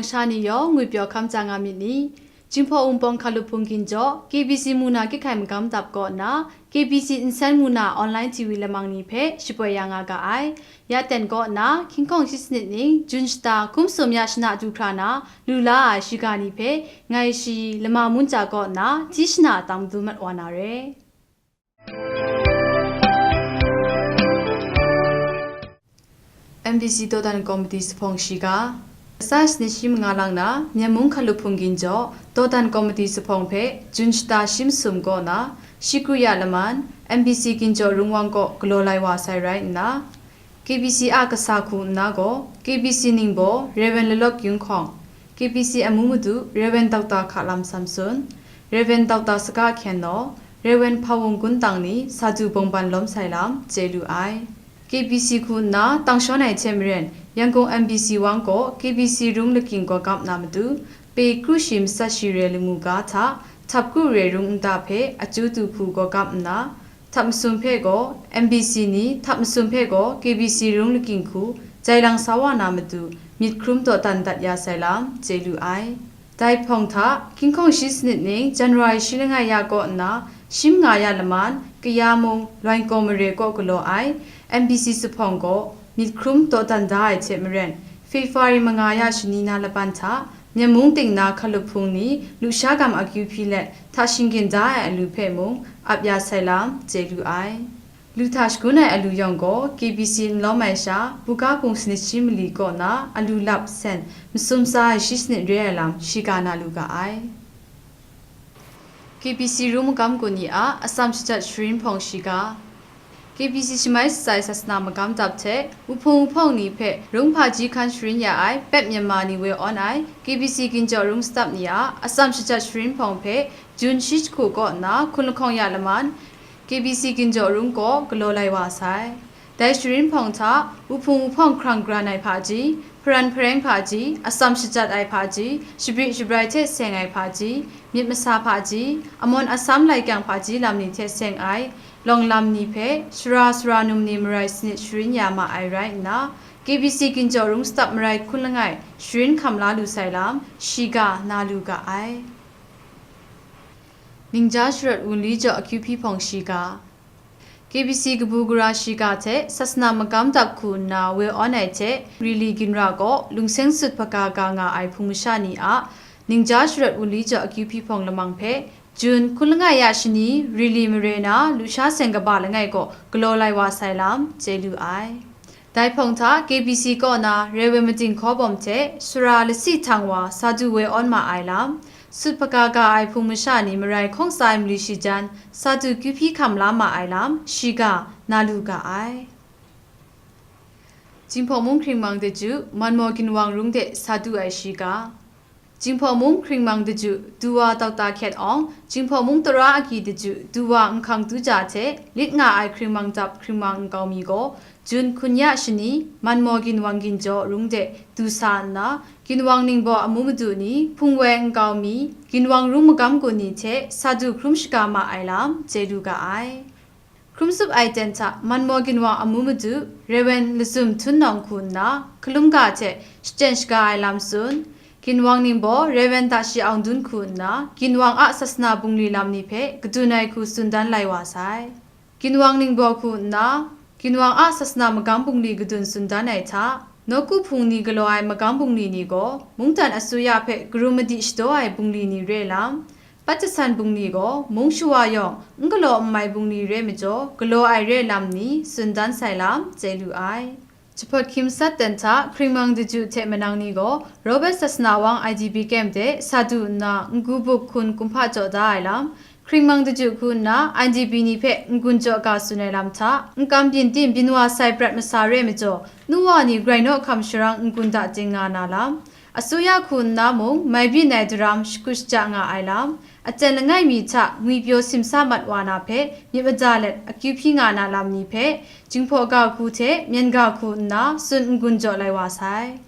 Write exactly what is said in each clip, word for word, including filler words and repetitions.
Sha ni yawng ngwi pyaw hkam chya nga myit ni? Jinghpaw Wunpawng Hkalup Hpung Ginjaw, K B C mung na Kyit Hkai Magam Dap kaw nna, K B C Nsen mung na online T V lamang ni hpe shapoi ya nga ga ai. Ya ten kaw nna, hkying hkawng shi sanit ning, Jun shata hkum sum ya shana du hkra na, lu la ai shiga ni hpe, ngai shi lama munca kaw nna, hti shana tang madun mat wa na re. M B C Dawdan Komiti Zuphpawng Shiga. Kasa sanit shi manga lang na, Myen mung Hkalup Hpung Ginjaw, Dawdan Komiti Zuphpawng hpe Jun shata shi masum kaw na, shi kru ya laman, M B C Ginjaw Rung Wang kaw galaw lai wa sai rai nna, K B C a kasa hku nna gaw, K B C ningbaw Rev. Lalawk Yung Hkawng, K B C amu madu Rev. Doctor Hkalam Samson, Rev. Doctor Saka Hkyen Naw, Rev. Hpa Wung Kun Tang ni sa du bawng ban lawm sai lam chye lu ai. K B C hku nna tang shawn ai hte maren, Yangon M B C wang kaw K B C rung lakying gaw gap na matu, pe kru shi matsat shi re lamu ga hta, htap kru re rung nta hpe achyu du hku gaw gap nna, htap masum hpe gaw, M B C ni htap masum hpe gaw K B C rung lakying hku jai lang sa wa na matu, myit hkrum dawdan dat ya sai lam chye lu ai. Dai hpawng hta, hkying hkawng shi sanit ning January shi langai ya kaw nna, shi manga ya laman, Kaya mung, Lwain Kaw Mare kaw galaw ai, M B C zuphpawng gaw, myit hkrum dawdan da ai hte maren, February manga ya shani na laban hta, Myen mung ting na Hkalup Hpung ni lusha gam akyu hpyi let, hta shinggyim da ai alu hpe mung ap ya sai lam chye lu ai. Lu hta shagun ai alu yawng gaw, K B C n lawm ai sha, buga hpung sanit shi mali kaw na alu lap sen masum tsa ai shi sanit re ai lam shiga na lu ga ai. K B C rung magam kaw ni a atsam shajat sharin hpawng shiga. K B C shamai shatsai sasana magam dap hte, wuhpung wuhpawng ni hpe rung hpaji hkan sharin ya ai Pep Myanmar ni woi awn ai K B C Ginjaw Rung Stap ni a atsam shajat sharin hpawng hpe Jun shi jahku kaw nna hkun lahkawng ya laman, K B C Ginjaw Rung kaw galaw lai wa sai. Dai sharin hpawng hta, wuhpung wuhpawng hkrang gran ai hpaji, hparan hpareng hpaji, atsam shajat ai hpaji, shabri shabrai hte seng ai hpaji, myit masa hpaji, amawn asam lai kyang hpaji lam ni hte seng ai, lawng lam ni hpe, sara sara num ni marai sanit sharin ya ma ai rai nna, K B C Ginjaw Rung Stap marai hkun langai sharin hkam la lu sai lam, shiga na lu ga ai. Ningja sharawt wunli jaw akyu hpyi hpawng shiga. K B C kabu gara shiga hte sasana magam dap hku nna woi awn ai hte, Rili ginra kaw lungseng sut hpaga ga nga ai hpung masha ni a ningja sharawt wunli jaw akyu hpyi hpawng lamang hpe, Jun hkun langai ya shani, Rili mare na lusha seng kaba langai kaw galaw lai wa sai lam chye lu ai. Dai hpawng hta K B C kaw na Rev. Mating Hkaw Bawm hte sara lasi htang wa sa du woi awn ma ai lam, sut hpaga ga ai hpung masha ni marai hkawng tsa ai mali shi jan sa du kyu hpyi hkam la ma ai lam, shiga na lu ga ai. Jinghpaw Mung Hkringmang Daju, Manmaw Ginwang Rung de sa du ai shiga. Jinghpaw Mung Hkringmang Daju, Duwa Dokta Hkyet Awng, Jinghpaw Mung Tara Agyi Daju, Duwa Nhkang Tuja hte lit nga ai hkringmang dap hkringmang nkau mi gaw, Jun hkun ya shani, Manmaw Ginwang Ginjaw Rung de du sa nna, Ginwang ningbaw amu madu ni, hpung woi nkau mi, Ginwang Rung magam kaw ni hte sa du hkrum shaga ma ai lam chye lu ga ai. Hkrum tsup ai ten hta Manmaw Ginwang amu madu Rev. Lazum Htun Nawng hku nna hkalum ga hte shachyen shaga ai lam tsun. Ginwang ningbaw Rev. Dashi Aung Dun hku nna Ginwang a sasana bungli lam ni hpe kadun ai hku tsun dan lai wa sai. Ginwang ningbaw hku nna Ginwang a sasana magam bungli kadun tsun dan ai hta, nawku hpung ni galaw ai magam bungli ni gaw mungdan asuya hpe karum madi shadaw ai bungli ni re lam, Pat jasan bungli gaw mung shawa yawng n galaw n mai bungli re majaw, galaw ai re lam ni tsun dan sai lam chye lu ai. Jahpawt hkying matsat ten hta hkringmang daju hte manang ni gaw Robert Sasana Wang I D P camp de sa du nna, N Gu Buk hkun kumhpa jaw da ai lam, hkringmang daju hku nna I D P ni hpe n-gun jaw ga tsun ai lam hta, n kam byin tim byin wa sai prat masa re majaw, nu wa ni grai naw hkam sharang n-gun da ting nga na lam, asuya hku nna mung mai byin ai daram shakut shaja nga ai lam, aten langai mi hta ngwipyaw simsa mat wa na hpe myit mada let akyu hpyi nga na lam ni hpe, Jinghpaw ga hku hte myen ga hku nna tsun n-gun jaw lai wa sai.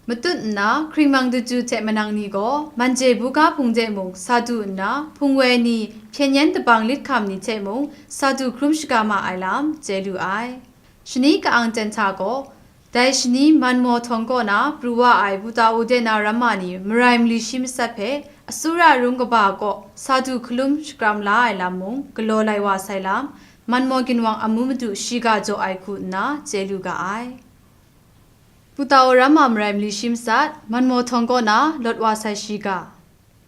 Matut nna, hkringmang daju hte manang ni gaw, Manje buga hpung de mung sa du nna, hpung woi ni hpyen yen dabang lit hkam ni hte mung sa du hkrum shaga ma ai lam chye lu ai. Shani ka-ang ten hta gaw, Dai shani Manmaw htawng kaw na pru wa ai Pu Tau de na ramma ni marai mali shi masat hpe Asura rung kaba kaw sa du hkalum shakram la ai lam mung galaw lai wa sai lam, Manmaw ginwang amu madu shiga jaw ai hku nna chye lu ga ai. Pu Tau ramma marai mali shi masat, Manmaw htawng kaw na lawt wa sai shiga.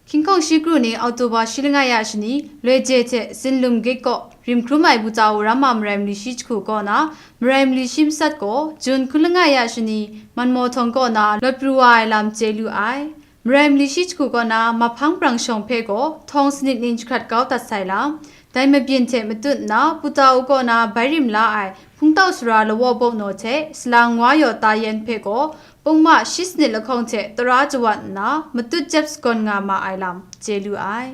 Hkying hkawng shi kru ni October shi langai ya shani, loi je hte Zinlum Gate kaw rim hkrum ai Pu Tau ramma marai mali shi jahku kaw na, marai mali shi masat gaw Jun hkun langai ya shani, Manmaw htawng kaw na lawt pru wa ai lam chye lu ai. Marai mali shi jahku kaw na, mahpang brang shawng hpe gaw htawng sanit ning jahkrat kau dat sai lam, dai mabyin hte matut nna, Pu Tau kaw na bai rim la ai hpungtau sara lawaw bawngnaw hte salang wa yaw ta yan hpe gaw, pungma shi sanit lahkawng hte tara jawat nna, matut jep sagawn nga ma ai lam chye lu ai.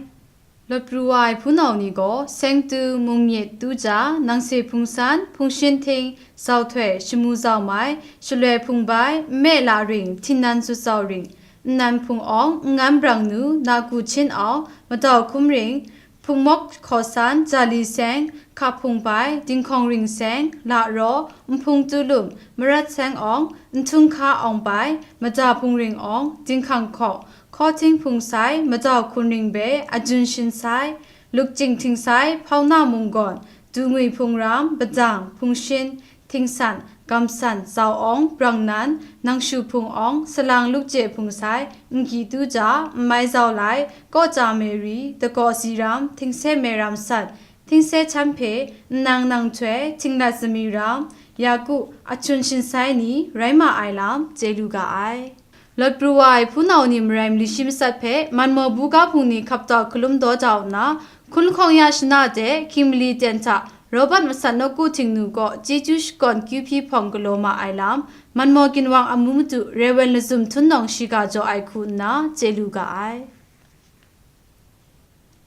Lawt pru wa ai hpunau ni gaw, Sengtu, Mungmyit, Tuja, Nangse Hpungsan, Hpungshin Hting, Zauhtoi, Shamu Zaumai, Shaloi Hpungbai, Nme La Ring, Htingnan Sut Zau Ring, Nnan Hpung Awng, Nngan Brang Nu, Naku Chin Awng, Madau Hkum Ring, Hpungmawk Hkawsan, Jali Seng, Hkap Hpungbai, Dinghkawng Ring Seng, La Raw, Nhpung Tulum, Marat Seng Awng, Nhtung Hka Awng Bai, Maja Hpung Ring Awng, Dinghkang Hkawk, Hkawhting Hpung Sai, Madau Hkun Ring Be, Ajun Shin Sai, Lukjing Hting Sai, Hpauna Munggawn, Dungwi Hpung Ram, Badang, Hpung Shin, Hting San, Gam San, Zau Awng, Brang Nan, Nangshu Hpung Awng, Salang Lukje Hpung Sai, Nggi Tuja, Nmai Zau Lai, Kawja Mary, Dakaw Ziram, Htingse Me Ram San, Htingse Chan Hpe, Nnang Nang Htoi, Htinglat Zami Ram, Yaku, Achun Shin Sai ni rai ma ai lam chye lu ga ai. Lawt pru wa ai hpunau ni marai mali shi masat hpe Manmaw buga hpung ni hkap tau hkalum daw jau nna, hkun lahkawng ya shana de Hkying mali ten hta Robert Masat Nawku Htingnu kaw chyeju shakawn kyu hpyi hpawng galaw ma ai lam, Manmaw ginwang amu madu Reverend Lazum Htun Nawng shiga jaw ai hku nna chye lu ga ai.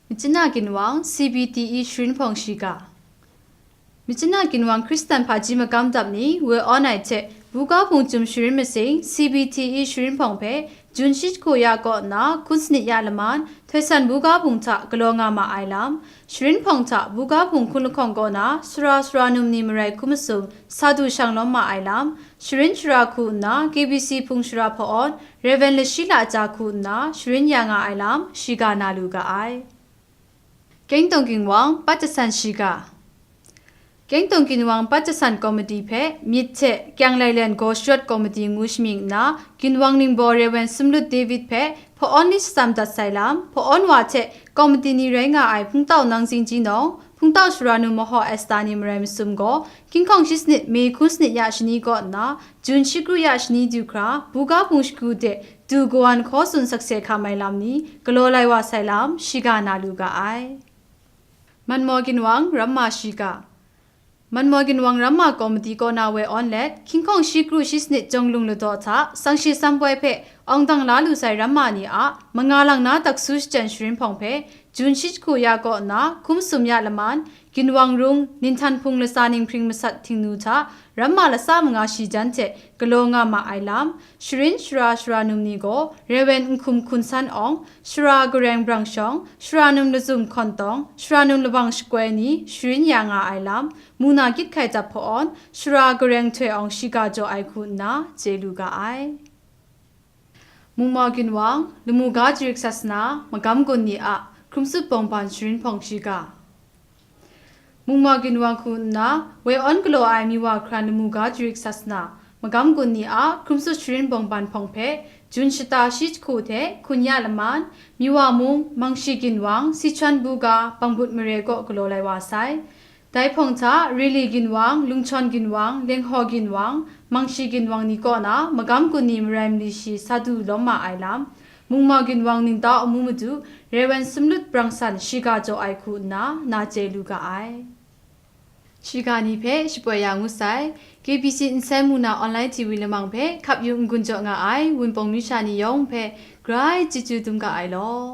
Myitkyina ginwang C B T E sharin hpawng shiga. Myitkyina ginwang Hkristan hpaji magam dap ni woi awn ai hte, buga hpung chyum sharin masing C B T E sharin hpawng hpe Jun shi jahku ya kaw nna hkun sanit ya laman, Htoi San buga hpung hta galaw nga ma ai lam, sharin hpawng hta buga hpung hkun lahkawng kaw na sara sara num ni marai hku masum sa du shang lawm ma ai lam, sharin shara hku nna K B C hpung shara hpa-awn, Reverend Lashila Aja hku nna sharin ya nga ai lam, shiga na lu ga ai. Kengtong ginwang, Pat Jasan shiga. Kengtong ginwang Pat Jasan Komiti hpe myit hte kyang lailen gaw sharawt komiti ngu shamying nna, ginwang ningbaw Reverend Sumlut David hpe hpa-awn ni shatsam dat sai lam, hpa-awn wa hte komiti ni rai nga ai hpungtau Nang Zingji Nawng, hpungtau Sara Nu Mahaw Esther ni marai masum gaw, hkying hkawng shi sanit, May hkun sanit ya shani kaw nna, Jun shi kru ya shani du hkra, buga hpung shagu de du kawan hkaw tsun sakse hkam ai lam ni galaw lai wa sai lam, shiga na lu ga ai. Manmaw ginwang ramma shiga. Manmaw ginwang ramma komiti kaw na woi awn let, hkying hkawng shi kru shi sanit jawng lung ladaw hta, sang shi sam poi hpe awng dang la lu sai ramma ni a manga lang na daksu shachyen sharin hpawng hpe, Jun shi jahku ya kaw nna, hkum sum ya laman, ginwang rung, Ninhtan Hpung Latsa Ninghpring Masat Htingnu hta, ramma latsa manga shi jan hte galaw nga ma ai lam, sharin shara shara num ni gaw, Reverend Nhkum Hkun San Awng, Sara Gareng Brang Shawng, Sara Num Lazum Hkawn Tawng, Sara Num Labang Shakoi ni sharin ya nga ai lam, mungna gyit hkai dap hpa-awn, Sara Gareng Htoi Awng shiga jaw ai hku nna chye lu ga ai. Mungmaw ginwang, Lamu ga jarik sasana, magam gun ni a hkrumsup bawngban sharin hpawng shiga. Mungmaw ginwang hku nna, woi awn galaw ai Miwa hkran lamu ga jarik sasana, magam gun ni a hkrumsup sharin bawngban hpawng hpe, Jun shata shi jahku hte hkun ya laman, Miwa mung, Mangshi ginwang, Sichuan buga, Bangbut mare kaw galaw lai wa sai. Dai hpawng hta, Rili ginwang, Lungchawn ginwang, Lenghaw ginwang, Mangshi ginwang ni kaw na magam gun ni marai mali shi sa du lawm ma ai lam, Mungmaw ginwang ningtau amu madu, Reverend Sumlut Brang San shiga jaw ai hku nna, na chye lu ga ai. Shiga ni hpe shapoi ya ngu sai, K B C Nsen Muna Online T V lamang hpe hkap yu n-gun jaw nga ai Wunpawng myu sha ni yawng hpe grai chyeju dum ga ai law.